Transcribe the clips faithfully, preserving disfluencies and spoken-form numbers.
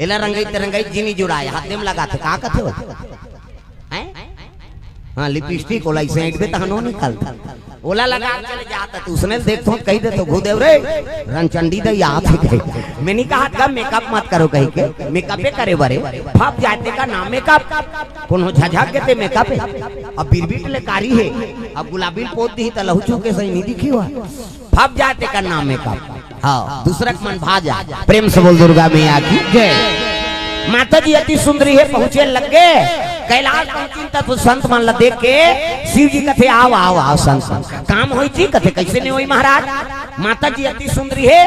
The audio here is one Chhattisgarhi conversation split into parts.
एला रंगई ते रंगई जिनी जुड़ाए, हाथ में लगाथे, का कथे हो? हैं? हाँ, लिपस्टिक ओला इसे ऐंठबे तहन ओ निकलथे। ओला लगा के चले जात हे, त उसने देखथों त कहि देथों, "भूदेव रे, रंचंडी दई आत हे," कहि। मैं नहीं कहा था मेकअप मत करो कहि के, मेकअपे करे बरे, फप जाए तेकर नाम मेकअप, कोनो झझक के ते मेकअप हे। अब बिरबिट ले कारी हे, अब गुलाबी ल पोत दिही त लहू चूके सही नहीं दिखी हुआ। फप जाए तेकर नाम मेकअप। हाँ, दूसरा के मन भा जाए। प्रेम से बोल दुर्गा मैया की जय। माता जी अति सुंदरी हे, पहुंचे लगे। कैलाश पहुंचिन त संत मन ला देख के शिव जी कथे, "आव, आव, आव संत मन। काम होई जी?" कथे, "कैसे नहीं होई महाराज? माता जी अति सुंदरी हे,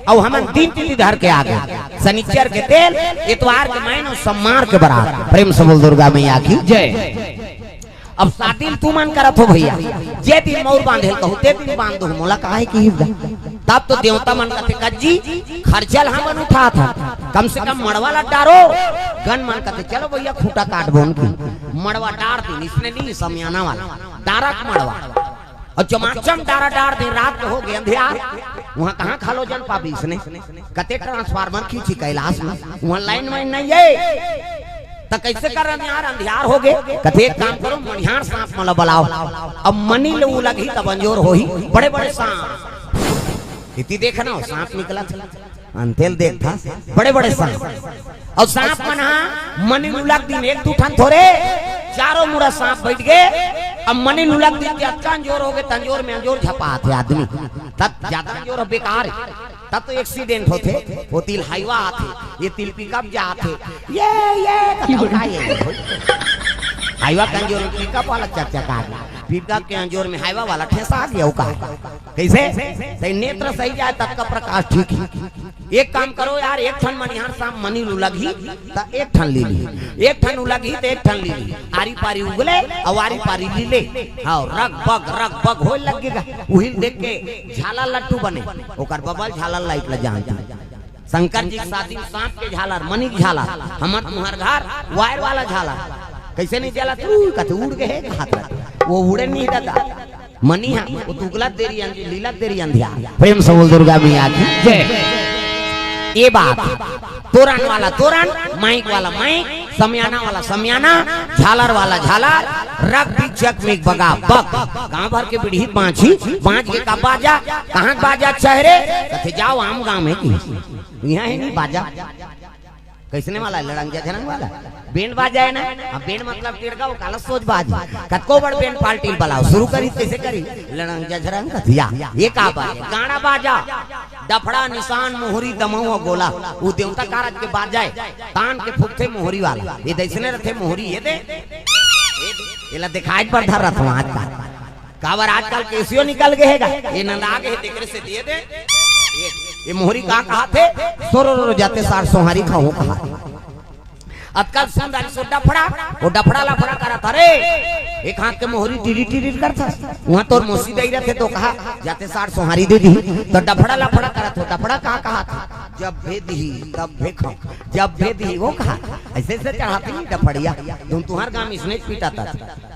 अउ हमन दिन तिथि धर के आ गे। शनिचर के तेल, इतवार के मायन अउ सम्मार के बरात।" प्रेम से बोल दुर्गा मैया की जय। अब शादी ल तुमन करत हो भैया, जे दिन मउर बांधे ल कहूं, ते दिन बांध दो, मोला काहे किहिस गा? तब तो देवता मन कथे, "कज्जी, खर्चा ल हमन उठात हन, कम से कम मड़वा ल डारो।" गन मन कथे, "चलो भैया, खूंटा काटबो न कि।" मड़वा डार दिन, इसने नहीं, समियाना वाला, डारक मड़वा। अउ चमाचम डारा डार दिन, रात के हो गे अंधियार, उहां कहां खलो जन पाबे इसने। कते ट्रांसफार्मर खींची कैलाश में, उहां लाइन वाइन नहीं हे, त कैसे करन यार, अंधियार हो गे। कथे, "एक काम करो, मनिहार सांप मन ला बलाओ, अब मनी ल उलगही तब अंजोर होही।" बड़े बड़े सांप, इति देख ना, सांप निकलत हे, अंते ल देखत हे, बड़े बड़े सांप। अउ सांप मन हा मनी ल उलग दिन, एक दू ठन थोरे, चारों मुड़ा सांप बइठ गे। अब मनी ल उलग दिन के अतका अंजोर हो गे, त अंजोर में अंजोर झपात हे आदमी, तब ज्यादा अंजोर बेकार हे। तब तो एक्सीडेंट होथे, ओ ती ल हाईवा आथे, ए ती ल पिकअप जाथे, ये, ये, बताओ का ये? हाईवा के अंजोर में पिकअप वाला चकचका गे, पिकअप के अंजोर में हाईवा वाला ठेसा गे, ओ का? कैसे? सही नेत्र सही जाए, तब का प्रकाश ठीक हे। एक काम करो यार, एक ठन मनिहार सांप मनी ल उलगही, त एक ठन ले ली, एक ठन उलगही, त एक ठन ले ली, आरी पारी उगले, अउ आरी पारी लीले, हाँ, रग बग, रग बग होए लग गे गा, उही ल देख के झालर लट्टू बने, ओकर बबल झालर लाइट ल जानती। शंकर जी के शादी में सांप के झालर, मनी के झालर, हमर तुम्हर घर वायर वाला झालर। कैसे नहीं जलत? ऊ कथे उड़ गे हे, कहत रहे। ओ उड़े नहीं दादा। मनी हा, ओ त उगलत देरी अंधी, लीलत देरी अंधियार। प्रेम से बोल दुर्गा मैया की जय। ए बात, तोरन वाला तोरन, माइक वाला माइक, समियाना वाला समियाना, झालर वाला झालर, रग बिग चक मिग बगा बग। गांव भर के बिड़ही बांची, बांच के का बाजा, कहां के बाजा चहरे? कथे, "जाओ आम गांव में की, इहां हे नहीं बाजा।" कैसने वाला हे? लड़ंग जझरंग वाला। बैंड बाजा हे ना? अब बैंड मतलब टेड़गा, ओ काला सोज बाज। कतको बड़ बैंड पार्टी ल बलाओ, शुरू करी, कैसे करी? लड़ंग जझरंग कथिया। ए का बाजा? गाड़ा बाजा, डफड़ा, निसान, मोहरी, दमऊ अउ गोला। ओ देवता कारज के बाजा हे। तान के फूंकथे मोहरी वाला। ए दइसने रथे मोहरी, ए दे। ए दे। एला देखाए बर धर रथों आजकल। काबर आजकल केसियो निकल गे हे गा। ए नंदा गे हे, तेकरे से दे दे। ए, ए मोहरी का कहत हे? सोरो रो जाते सार सोहारी खाहूं कहा। अतका सुंदर सो डफड़ा, ओ डफड़ा लफड़ा करत हे रे। एक हाथ के मोहरी टिरी टिरी करत हे। उहां तोर मौसी दई रथे त ओ कहा, "जाते सार सोहारी दे दिही।" त डफड़ा लफड़ा करत हे, डफड़ा का कहत हे? "जब भे दिही, तब भे खाओ। जब भे दिही," ओ कहा। अइसे अइसे चढ़ाथे डफड़िया। तुम तुंहर गांव में इसने पीटा था।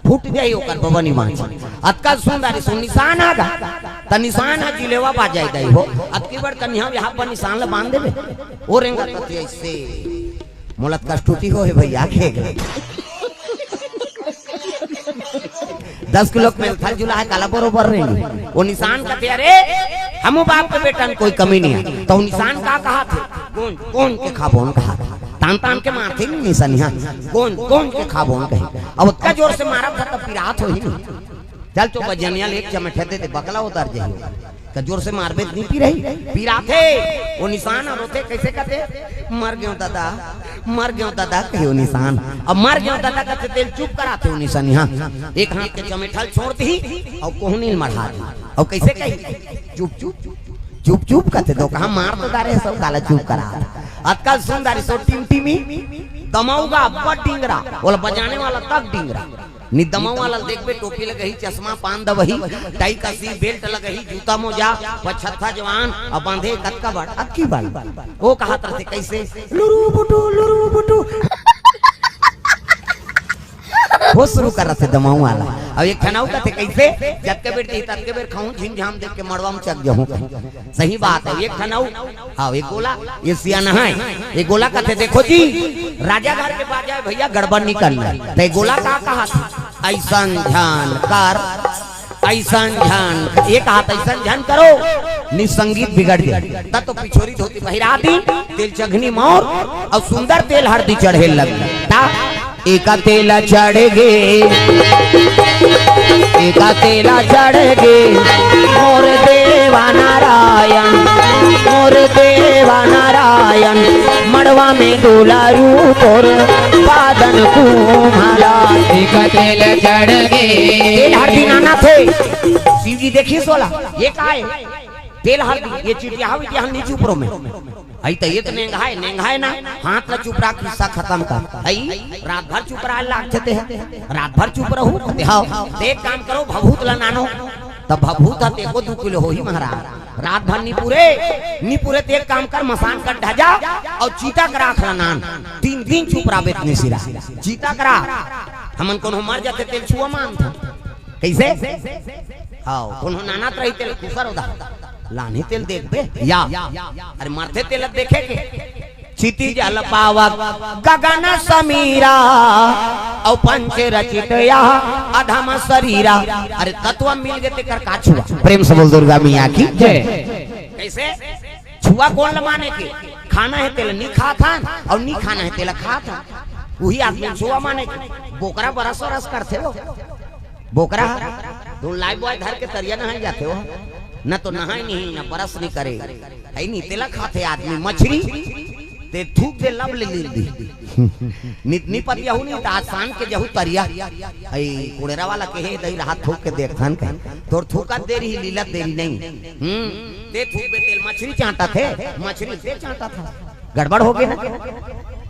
फूट जाही ओकर बबनी बांची। अतका सुंदर सो निसान आ गा। त निसान ह जिलेवा बाजा दई हो। अतकी बड़ कनिहा, यहां पर निसान ल बांध देबे। ओ रेंगत कथे अइसे। मोला त कष्टुति होहे भैया, के गे। दस किलो के मेलथल जुला हे, काला बरोबर रेंगे। ओ निसान कथे, "अरे, हमू बाप के बेटा में कोई कमी नहीं हे।" त ओ निसान का कहत हे? "कोन, कोन के खाबोन?" कहा। तान तान के मारथे नहीं निसनिया। "कोन, कोन के खाबोन?" कहे। अब ओतका जोर से मारत हे, त पिरात होही नहीं। चल तो बजनिया ले एक चमेठा दे दे, बकला उतर जाही। त जोर से मारबे त नहीं पिरही, पिराथे। ओ निसान ह रोथे, कैसे कथे? "मर गेंव दादा, मर गेंव दादा," कहे ओ निसान। अब "मर गेंव दादा" कथे तेला चुप कराथे ओ निसनिया। एक हाथ के चमेठा ल छोड़ दिही अउ कोहनी ल मढ़ा दिही। अउ कैसे कही? "चुप, चुप, चुप, चुप," कथे। त ओ कहा, "मार तो डारे हस, काला चुप करा।" अतका सुंदर सो टिमटिमी, दमऊ गा अब्बड़ डिंगरा, ओला बजाने वाला तक डिंगरा। नि दमऊ वाला ल देखबे, टोपी लगही, चश्मा, पान दबही, टाई कसी, बेल्ट लगही, जूता मोजा, पछत्था जवान, अउ बांधे कतका बड़, अतकी बड़। ओ कहत रथे, "कैसे?" "लुरु बुटु, लुरु बुटु।" वो शुरू कर रथे दमाऊ वाला। अब एक ठन अउ कथे कइसे, जतके बेर दिही ततके बेर खाहूं, झिमझाम देख के मड़वा म चघ जाहूं। सही बात हे, एक ठन अउ। हाँ, एक गोला, ये सियान हे। एक गोला कथे, देखो जी, राजा घर के बाजा हे भइया, गड़बड़ नइ करना हे। त एक गोला का कहा था? अइसन झन कर, अइसन झन, ये कहा था, अइसन झन करो, नि संगीत बिगड़ जाय। त तो पिछोरी धोती पहिरा दिन, तेल चघनी मौर अउ सुंदर तेल हरदी चढ़े लग। ता एका तेल चढ़ गे, एका तेल चढ़ गे, मोर देवा नारायण, मोर देवा नारायण, मड़वा में दुलारू तोर पादन कुम्हाला। एका तेल चढ़ गे। तेल हरदी नाना थे, शिव जी देखिस ओला, ये का हे? तेल हरदी, ये चिटिया हवे, चिटिया हवे, नइ चुपरो में। अई त ये त नेंगाय, नेंगाय ना, हाथ ला चुपरा, किस्सा खतम कर। अई रात भर चुपरा लागथे ते ह, रात भर चुप रहू ते हव। त एक काम करो, भभूत ला नानो। त भभूत ह तेको दू किलो होही महाराज। रात भर नइ पुरे, नइ पुरे त एक काम कर, मसान कर ढजा अउ चिता के राख ला नान। तीन दिन चुप रहबे त निसिरा। चिता के राख। हमन कोनो मर जाथे तेल छुआ मानथन। कइसे? हव, कोनो नानत रही तेल खुसर होदा। लानही तेल देखबे या। अरे मरथे तेल देखे के। क्षितिज जल पावक गगन समीरा, अउ पंच रचित यह अधम शरीरा। अरे तत्व मिल गे तेकर का छुआ? प्रेम से बोल दुर्गा मैया की जय। कइसे? छुआ कोन ल माने के? खाना हे तेला नइ खात हन, अउ नइ खाना हे तेला खात हन। उही आदमी छुआ माने के। बोकरा बरस वरस करथे वो। बोकरा ह, तो लाइफबॉय धर के तरिया नहाय जाथे वो। न तो नहाय नहीं, न बरस नहीं करे। अई नइ, तेला खाथे आदमी। मछरी, ते थूक दे, लब ले लील दी। नित निपत यहू नइ, त आज शाम के जहू तरिया। अई कुड़ेरा वाला के हे दई रहा, थूक के देखथन कहे। तोर थूकत देरी ही, लीलत देरी नहीं। हम्म, ते थूक बे तेल मछरी चांटत हे, मछरी ते चांटत हे। गड़बड़ हो गे ना?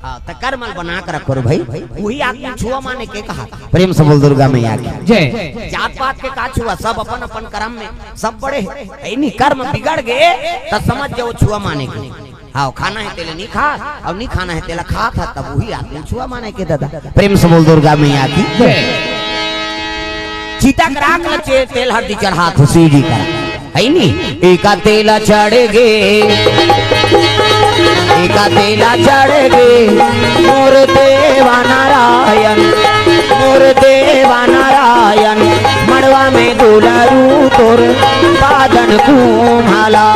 हाँ, त करम ल बना के रखो रे भई। उही आदमी छुआ माने के कहा। प्रेम से बोल दुर्गा मैया की जय। जात पात के का छुआ, सब अपन अपन करम में सब बड़े हे। अई नइ, करम बिगड़ गे त समझ जाओ छुआ माने के। हाँ, खाना हे तेला नइ खात, अउ नइ खाना हे तेला खात हे, तब उही आदमी छुआ माने के दादा। प्रेम से बोल दुर्गा मैया की जय। चिता के राख ल चे-, तेल हरदी चढ़ात हे शिव जी का। अई नइ, एका तेल चढ़ गे, एका तेल चढ़ गे, मोर देवा नारायण, मोर देवा नारायण, मड़वा में दुलारू तोर पादन कुम्हाला।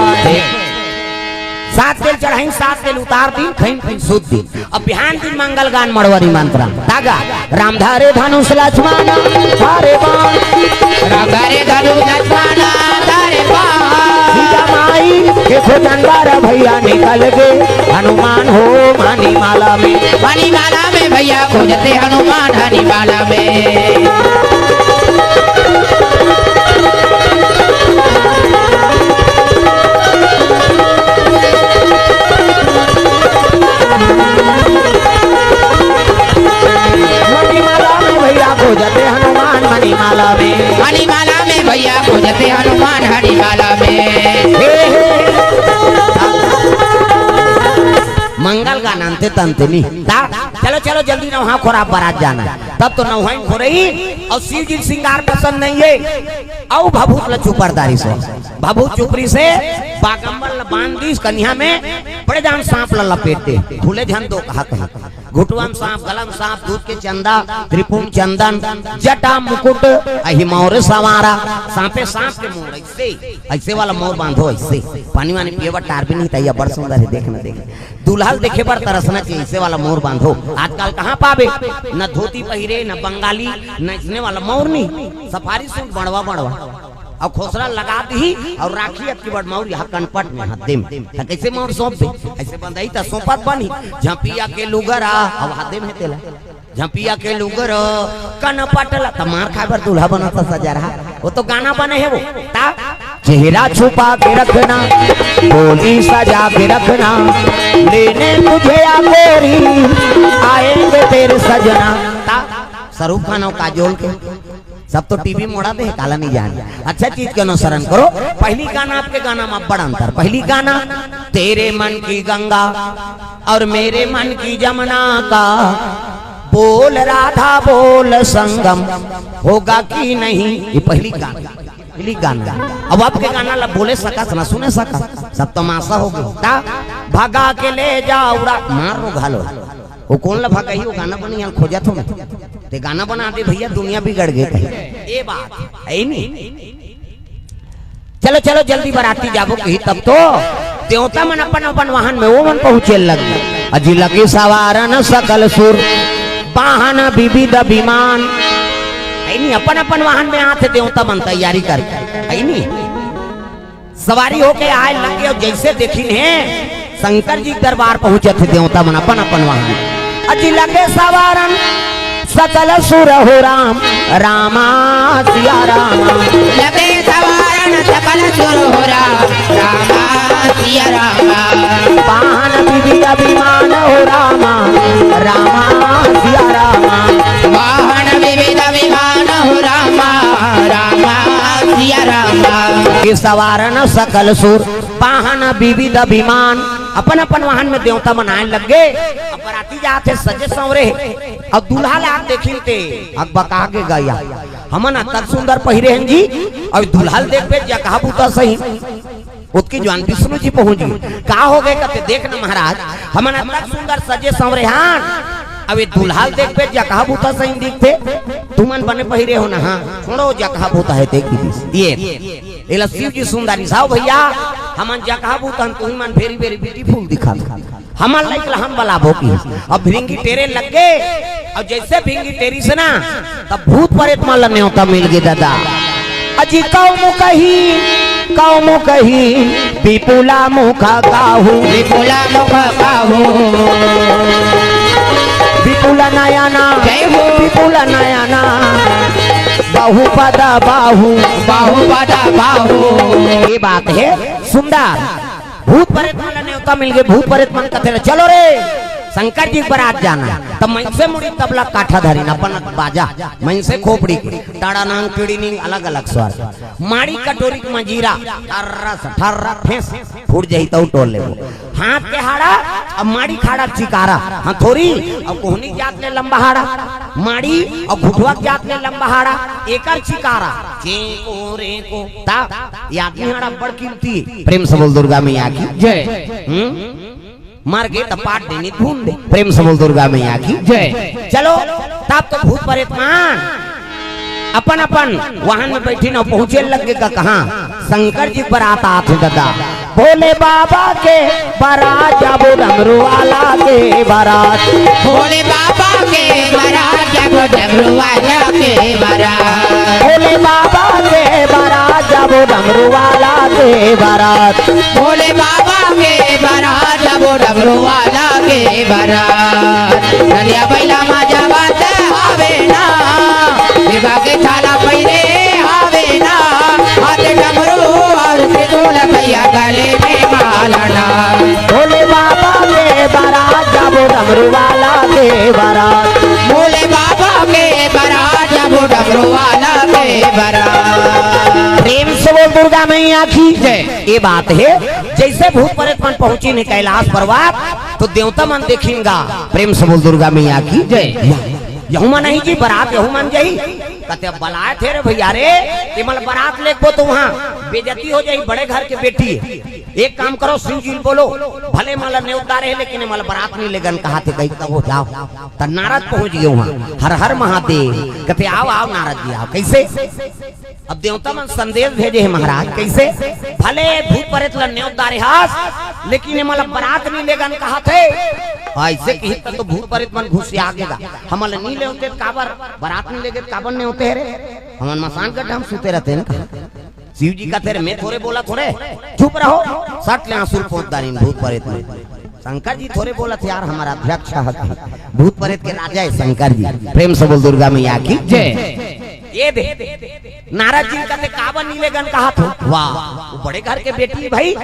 सात तेल चढ़ाइन, सात तेल उतार दिन, खइन खइन सुत दिन। अब बिहान दिन मंगल गान मड़वा निमंत्रण। तागा, राम धरे धनुष लक्ष्मण धरे बाण। राम धरे धनुष लक्ष्मण धरे बाण। सीता माई के खोजन बर भइया निकल गे हनुमान हो मणिमाला में। मणिमाला में भइया खोजथे हनुमान मणिमाला में। मणिमाला में भइया खोजथे हनुमान मणिमाला में। मणिमाला में भइया खोजथे हनुमान मणिमाला में। हे, हे। मंगल गान अंते तंते नी। ता, चलो, चलो, जल्दी नहा खोरा बरात जाना हे। तब तो नहाइन खोरई अउ शिव जी सिंगार पसंद नहीं हे। अउ भभूत ल चुपर दारी से। भभूत चुपरी से बागम्बर ल बांध दिस कनिहा में, बड़े जान सांप ल लपेट दे। खुले झन दो कहा कहीं। घुटवा म सांप, गला म सांप, दूध के चंदा, त्रिपुंड चंदन, जटा मुकुट, अहि मौर संवारा। सांपे सांप के मोर, अइसे, अइसे वाला मोर बांधो, अइसे। पानी वानी पिए बर टार भी नहीं था, ये बड़ सुंदर हे, देख न देख। दूल्हा ल देखे बर तरसना चाहिए, अइसे वाला मोर बांधो। आजकल कहाँ पाबे? न धोती पहिरे, न बंगाली, न अइसने वाला मोर नहीं। सफारी सूट बड़वा बड़वा। अउ खोसरा लगा दिही अउ राखी अतकी बड़ मउर यहाँ कनपट में हद्दे में। त कइसे मउर सौंप दे? अइसे बंधई त सौंपत बनही। झपिया के लुगरा अउ हद्दे में हे तेला। झपिया के लुगरा कनपट ला त मार खाए बर दूल्हा बनत सजा रहा। वो तो गाना बने हे वो। ता चेहरा छुपा के रखना, बोली सजा के रखना, लेने तुझे या गोरी, आएंगे तेरे सजना। ता शाहरुख खान अउ काजोल के सब तो टीवी मोड़ा दे, काला नहीं जान। अच्छा चीज के अनुसरण करो। पहली गाना आपके गाना में बड़ अंतर। पहली गाना तेरे मन की गंगा और मेरे मन की जमुना का बोल राधा बोल संगम होगा कि नहीं। ये पहली गाना, पहली गाना। अब आपके गाना ला बोले सकस ना सुने सकस, सब तमाशा हो गए। ता भगा के ले जाओ रा, मार रो घालो। वो कौन ला भगाही, वो गाना बनी यहाँ खोजा थो मैं। ते गाना बना दे भैया, दुनिया बिगड़ गई कहीं। ये बात है नहीं। चलो चलो जल्दी बराती जाबो कही तब तो। देवता मन अपन अपन वाहन में वो मन पहुंचे लग। अजी लगे सवारन सकल सुर, वाहन विविध विमान। है नहीं, अपन अपन वाहन में आथे देवता मन तैयारी कर। है नहीं, सवारी होके आए लग गए। जैसे देखिन है शंकर जी के दरबार पहुंचे थे देवता मन अपन अपन वाहन। अजी लगे सवारन सकल सुर हो राम, रामा सिया रामा। लगे सवारन सकल सुर हो राम, रामा सिया रामा। वाहन विविध विमान हो रामा, रामा सिया रामा। वाहन विविध विमान हो रामा, रामा सिया रामा। ये सवारन सकल सुर, वाहन विविध विमान, अपन अपन वाहन में देवता मन आए लग गए। अब बराती जात हे सजे संवरे, अब दूल्हा ला देखिन ते अकबका के गया। हमन अतक सुंदर पहिरे हन जी, अब दूल्हा ल देखबे जगह बूता सही। ओतकी जुवार विष्णु जी पहुंच गए। का हो गए कथे, देख न महाराज, हमन अतक सुंदर सजे संवरे हन, अब ये दूल्हा ल देखबे जगह बूता सही दिखथे। तुमन बने पहिरे हो ना, हाँ, छोड़ो जगह बूता है ते की दिस। ये एला शिव जी सुंदर रिसाओ भैया, हमन जगह बूता हन, तुही मन very very beautiful दिखत। हमर लइक ल हम बलाबो की। अब भिंगी टेरे लग गे, अउ जइसे भिंगी टेरिस ना, तब भूत परेत मन ल नेवता मिल गे दादा। अजी कौ मुखही, कौ मुखही, विपुला मुख काहू। विपुला मुख काहू। विपुला नयना, जय हो। विपुला नयना, बहुपद बाहू। बहुपद बाहू। ये बात है सुंदर। भूत परेत मन ल नेवता मिल गे, भूत परेत मन कथे, "चलो रे, शंकर जी के बरात जाना।" तब मनसे मुड़ी तबला काठा धरिन, अपन बाजा, मनसे खोपड़ी के, टाड़ा नांग, पीड़ी निंग, अलग-अलग स्वर। माड़ी कटोरी के मंजीरा, ठर्रस, ठर्रा, ठेस, फूट जाही तउ टोल लेबो। हाथ के हाड़ा, अब माड़ी खाड़ा चिकारा, हथौरी, अब कोहनी जात ले लंबा हाड़ा, माड़ी, अब घुटवा जात ले लंबा हाड़ा, एकर चिकारा, चेंको, रेंको, ता, ये आदमी हाड़ा बड़ कीमती। प्रेम से बोल दुर्गा मैया की। जय। हम्म? मर गे त पाट दे, नित भून दे। प्रेम से बोल दुर्गा मैया की। जय। चलो, तब तो भूत परेत मन अपन अपन वाहन में बैठिन अउ पहुंचे लग गे का कहां? शंकर जी के बरात आत हे दादा। भोले बाबा के बरात जाबो डमरू वाला के बरात। भोले बाबा के बरात जाबो डमरू वाला के बरात। भोले बाबा के बरात जाबो डमरू वाला के बरात। भोले बाबा के बरात जाबो डमरू वाला के बरात। नदिया बैला मा जावत हवे ना, देवा के छाला पहिरे हवे ना, हाथ डमरू अउ त्रिशूल भैया गले में माला ना। भोले बाबा के बरात जाबो डमरू वाला के बरात। भोले बाबा के बरात जाबो डमरू वाला के बरात। प्रेम से बोल दुर्गा मैया की। जय। ये बात है, जैसे भूत परेत मन पहुंचिन हे कैलाश पर्वत, तो देवता मन देखिन गा। प्रेम से बोल दुर्गा मैया की। जय। यहू मन नहीं जी बरात, यहू मन जाही। कथे, "अब बलाए थे रे भैया रे, एमन ल बरात लेगबो तो वहां बेइज्जती हो जाही, बड़े घर के बेटी हे। एक काम करो, शिव जी ल बोलो, भले एमन ल नेवता रहे, लेकिन एमन ल बरात नहीं लेगन कहाथे कही, तब वो जाओ।" त नारद पहुंच गे वहां, "हर हर महादेव।" कथे, "आओ, आओ नारद जी, आओ।" कैसे? अब देवता मन संदेश भेजे हे महाराज, कैसे? "भले भूत परेत ल नेवता रहे हस, लेकिन एमन ल बरात नहीं लेगन कहाथे।" ऐसे कही त तो भूत परेत मन गुस्सिया गे गा, "हमन ल नहीं लेवते त काबर बरात नहीं लेगे त काबर नेवते हे रे? हमन मसान गड्ढा में सुते रहते हैं ना।" शिव जी कथे, "रे, मैं थोरे बोलत हों रे, चुप रहो।" सट ले आंसू ल पोंछ डारिन भूत परेत मन। शंकर जी थोरे बोलत हे यार, हमर अध्यक्ष हे, भूत परेत के राजा हे शंकर जी। प्रेम से बोल दुर्गा मैया की। जय। ये दे, नारद जी कथे, "काबर नहीं लेगन कहाथो?" वाह, वो बड़े घर के बेटी हे भाई,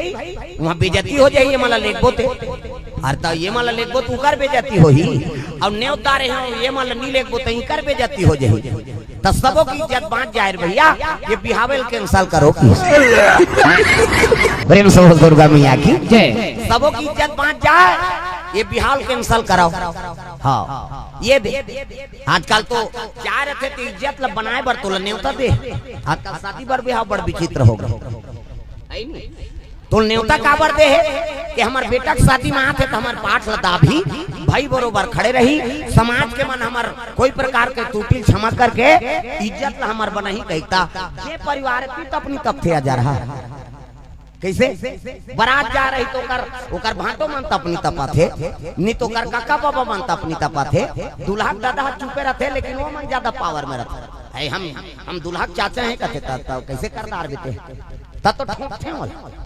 वहां बेइज्जती हो जाही, एमन ल लेगबो ते। अरे त एमन ल लेगबो त उकर बेइज्जती होही, अउ नेवता रहे हो, एमन ल नहीं लेगबो त इकर बेइज्जती हो जाही। त सबो के इज्जत बांच जाए रे भैया, ये बिहाव ल cancel करो की। प्रेम से बोल दुर्गा मैया की। जय। सबो के इज्जत बांच जाए। ये बिहाव cancel कराओ। हाँ, ये दे। आजकल तो चाह रथे त इज्जत ला बनाए बर तोला नेवता दे। आजकल शादी बर बिहाव बड़ विचित्र हो गए। है नी? तो नेवता काबर दे हे कि हमर बेटा के शादी में आथे त हमर पाठ ला दाबही, भाई बरोबर खड़े रही, समाज के मन हमर कोई प्रकार के त्रुटि ल क्षमा करके इज्जत ला हमर बनाही कहिता। जे परिवार हे, पीत अपनी तपथे आ जा रहा। कैसे? बरात जा रही तो ओकर, ओकर भांटो मन तपनी तपाथे, नी तो ओकर काका बाबा मन तपनी तपाथे। दूल्हा के दादा चुपे रथे, लेकिन वो मन ज्यादा power में रथे। है, हम, हम दूल्हा के चाचा हैं कथे, त, त कैसे करदार बेटे? त तो ठोंकथे वाला।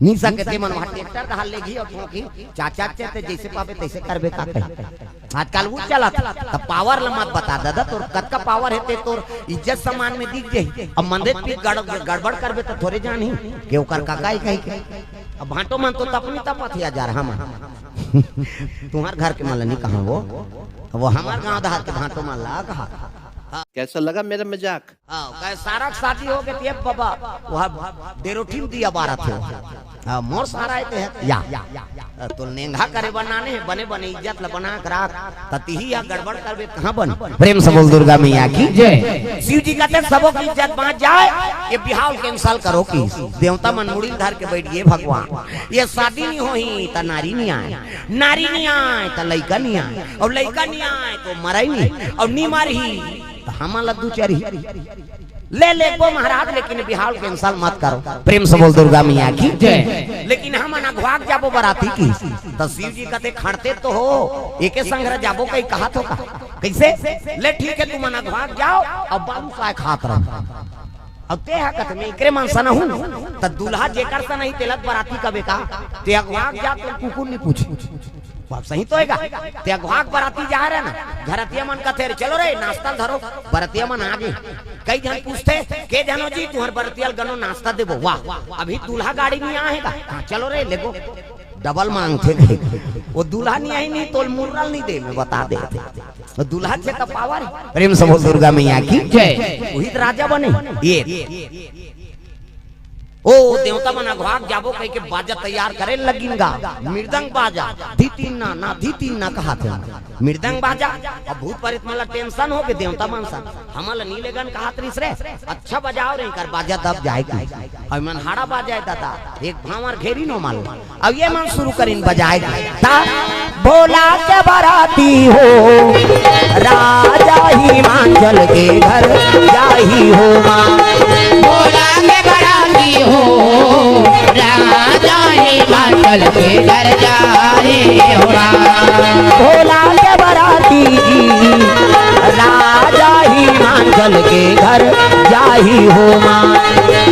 नी सकते मन वहाँ ट्रैक्टर डाल लेगी और ठोंकी, चाचा चाचा ते जैसे पावे तैसे करबे का कही। आजकल वो चलत, त power ल मत बता दादा, तोर कतका power हे ते तोर इज्जत सम्मान में दिख जाही। अब मंदिर पे गड़-, गड़बड़ करबे त थोरे जानही के ओकर काका ही कही के। अब भांटो मन तो तपनी तपत हे आ जा रहा मन। तुम्हार घर के मन ल नी कहा वो, वो हमर गांव धार के भांटो मन ला कहा। कैसा लगा मेरा मजाक? हाँ, कहे सारा के शादी हो गए थे बाबा, वह डेरोठी में दिया बारह थे। हाँ, मोर सारा आए थे। या, तो नेंगा करे बनाने हैं, बने बने इज्जत ल बना के राख, त तिही या गड़बड़ करबे कहाँ बन? प्रेम से बोल दुर्गा मैया की जय। शिव जी कहते सबो की इज्जत बांच जाए, ये बिहाव cancel करो कि देवता मन मुड़ी धर के बैठ गए भगवान, ये शादी नहीं होही त नारी नहीं आए, नारी नहीं आए त लइका नहीं आए, और लइका नहीं आए तो मराई नहीं, और नहीं मारही त हमन ला दू चारही। ले लेगबो महाराज, लेकिन बिहाव cancel मत करो। प्रेम से बोल दुर्गा मैया की जय। लेकिन हमन अघवाक जाबो बराती की, त शिव जी कहते खड़ते तो हो, एके संग रह जाबो कहीं कहा तो का? कैसे? ले ठीक है, तुमन अघवाक जाओ, अब बालू काय खात रहो। अब ते हा कहते मैं एकरे मन सन हूँ, त दूल्हा जेकर सन ही तेलक बराती कबे का, ते अघवाक जा तो कुकुर नहीं पूछे। बात सही तो हेगा। ते अघवाक बराती जा रहे ना, घरतिया मन कथे, "रे, चलो रे, नाश्ता धरो।" बरतिया मन आगे। कई झन पूछथे, "के झन हो जी, तुम्हर बरतिया ल गनो नाश्ता देबो।" वाह, अभी दूल्हा गाड़ी नहीं आए हेगा। हाँ, चलो रे, लेगो। डबल मांगथे। वो दूल्हा नहीं आई नहीं, तोल मुर्रा ल नहीं दे, मैं बता दे। वो दूल्हा छे त power। प्रेम से बोल दुर्गा मैया की जय। वही त राजा बने। ये ओ देवता मन अघवाक जाबो कहिके बाजा तैयार करे लगिन गा, मृदंग बाजा, धी तीन ना, ना धी तीन ना कहाथे। मृदंग बाजा, अब भूत प्रेत मन ला tension हो गे देवता मन सन, हमन ला नी लेगन कहात रिस रे, अच्छा बजाओ रे, कर बाजा दब जाए की। अब मन हाड़ा बाजा है दादा, एक भांवर घेरी नो माल। अब ये मन शुरू करिन बजाए ता। भोला के बराती हो, राजा हिमाचल के घर जाही हो माँ। भोला के बराती हो, राजा हिमाचल के घर जाही हो माँ। भोला के बराती जी, राजा हिमाचल के घर जाही हो माँ।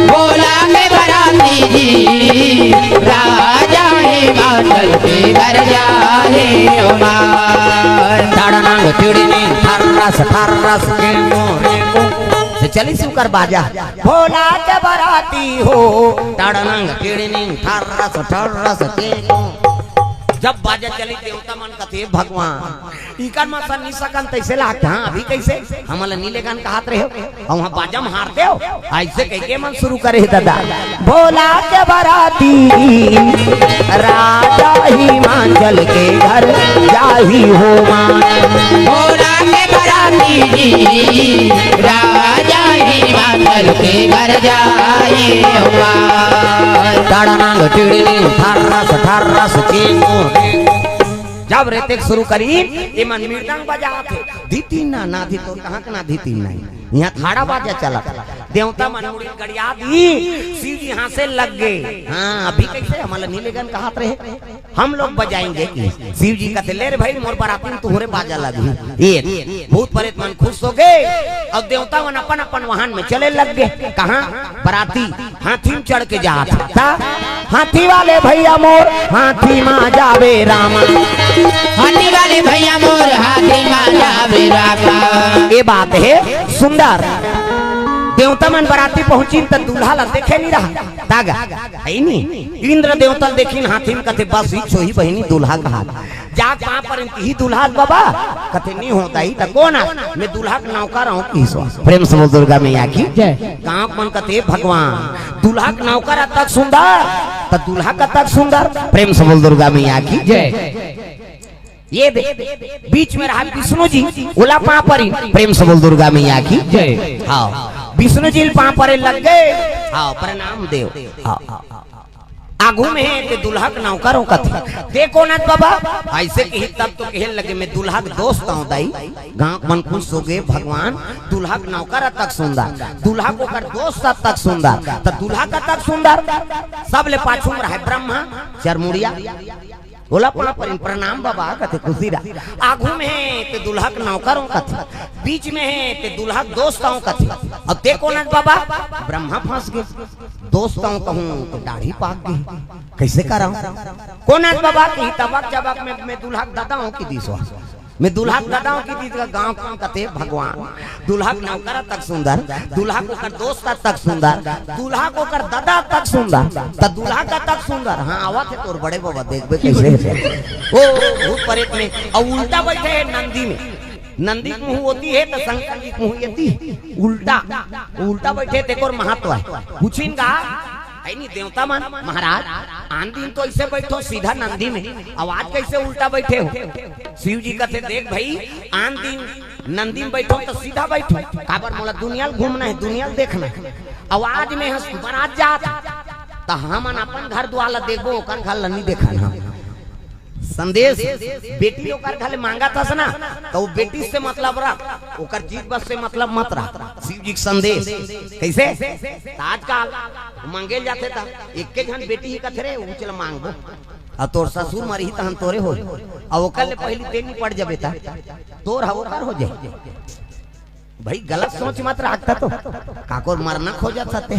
भोला के बराती जी, राजा हिमाचल के घर जाही हो माँ। ठड़नंग चिड़नी ठर्रस ठर्रस के मोरे को। से चली सुकर बाजा। भोला के बराती हो। ठड़नंग चिड़नी ठर्रस ठर्रस के को। जब बाजा चली देवता मन कथे भगवान, इकर मन सन नी सकन तैसे लागथे। हाँ, अभी कैसे? हमन ला नी लेगन कहात रहे हो, अउ वहाँ बाजा म हार देव। ऐसे कहिके मन शुरू करे हे दादा। भोला के बराती राजा हिमाचल के घर जाही हो माँ। भोला के बराती जी, राजा हिमाचल के घर जाही हो माँ। तड़नंग टिड़नी ठर्रस ठर्रस चेंगो। जब रेतेक शुरू करी, ये मन मृदंग बजात हे। धी तीन ना, ना धी तोर कहाँ के ना धी तीन ना। यहाँ थाड़ा बाजा चलत। देवता मन मुड़ी गड़िया दी, शिव जी हंसे लग गए। हाँ, अभी कैसे हमन ला नी लेगन कहात रहे, हम लोग बजाएंगे कि शिव जी कथे, "ले रे भाई, मोर बराती म तुहरे बाजा लगही।" ये भूत प्रेत मन खुश हो गए, अउ देवता मन अपन अपन वाहन में चले लग गए। कहाँ? बराती हाथी म चढ़ के जात हे। त हाथी वाले भैया मोर, हाथी मा जावे रामा। हाथी वाले भैया मोर, हाथी मा जावे रामा। ये बात हे सुंदर। देवता मन बराती पहुंचिन त दूल्हा ला देखे नहीं रहा। दागा, है नी? इंद्र देवता ल देखिन हाथी म कथे, "बस ही छोही बहिनी दूल्हा कहा।" जा कहाँ पर इनकी ही दूल्हा बाबा? कथे, "नहीं होता ही त कौन आ? मैं दूल्हा के नौकर हूँ।" की सो प्रेम से बोल दुर्गा मैया की जय। गाँव मन कथे, "भगवान, दूल्हा के नौकर अतक सुंदर, त दूल्हा कतक सुंदर।" प्रेम से बोल दुर्गा मैया की जय। ये दे, बीच में रहा विष्णु जी, ओला पाँव परी, प्रेम से बोल दुर्गा मैया की। जय। हाँ, विष्णु जी पाँव परे लग गए। हाँ, प्रणाम देव। हाँ, हाँ, हाँ। आगू में हे ते दुल्हा के नौकर हो कथे। ते कोन अस बाबा? ऐसे कही तब तो कहे लगे, मैं दुल्हा के दोस्त आऊं दाई। गांव मन खुश हो गए, भगवान दुल्हा के नौकर अतक सुंदर, दुल्हा के ओकर दोस्त अतक सुंदर, त दुल्हा के अतक सुंदर। सब ले पाछू में रहे ब्रह्मा चरमुड़िया, ओला पाँव परिन, प्रणाम बाबा कथे, खुशी रहा। आगू में हे ते दुल्हा के नौकर हो कथे, बीच में हे ते दुल्हा के दोस्त हो कथे, अउ ते कोन अस बाबा? ब्रह्मा फंस गए। दोस्त हो कहूं तो दाढ़ी पाक गई, कैसे कराऊं? कोन अस बाबा? कि तबक चबक में मैं दुल्हा के ददा हो कि दिस हो, मैं दुल्हा के ददा हो कि दिस हो। गांव के कथे भगवान, दुल्हा के नौकर अतक सुंदर, दुल्हा के ओकर दोस्त अतक सुंदर, दुल्हा के ओकर ददा अतक सुंदर, त दुल्हा के अतक सुंदर। हाँ, आवत हे तोर बड़े बाबा, देखबे कैसे हे। ओ, ओ, भूत प्रेत में, अउ उल्टा बैठे हे नंदी में। नंदी के मुंह ओती हे त शंकर जी के मुंह एती, उल्टा, उल्टा बैठे, तेकर महत्व हे। पूछिन गा, है नी देवता मन, महाराज, आन दिन तो ऐसे बैठो सीधा नंदी में, अउ आज कैसे उल्टा बैठे हो? शिव जी कथे, देख भाई, आन दिन नंदी में बैठो तो सीधा बैठो, काबर मोला दुनिया ल घूमना हे, दुनिया ल देखना हे। अउ आज में हंस बरात जात, त हमन अपन घर दुआर ला देखबो, ओकर घर ला नहीं देखन हम। संदेश, बेटी ओकर घर ले मांगत हस ना, त वो बेटी से मतलब रख, ओकर जीत बस से मतलब मत रख। शिव जी के संदेश कैसे? त आजकल मांगे ल जाथे त एक के झन बेटी ही कथे रे, ऊंच ल मांगबो, अउ तोर ससुर मरही तहन तोरे होही, अउ ओकर ले पहिली ते निपट जबे त तोर ह ओकर हो जाही। भाई, गलत सोच मत रखता तो, काकोर मरना खोजत हते।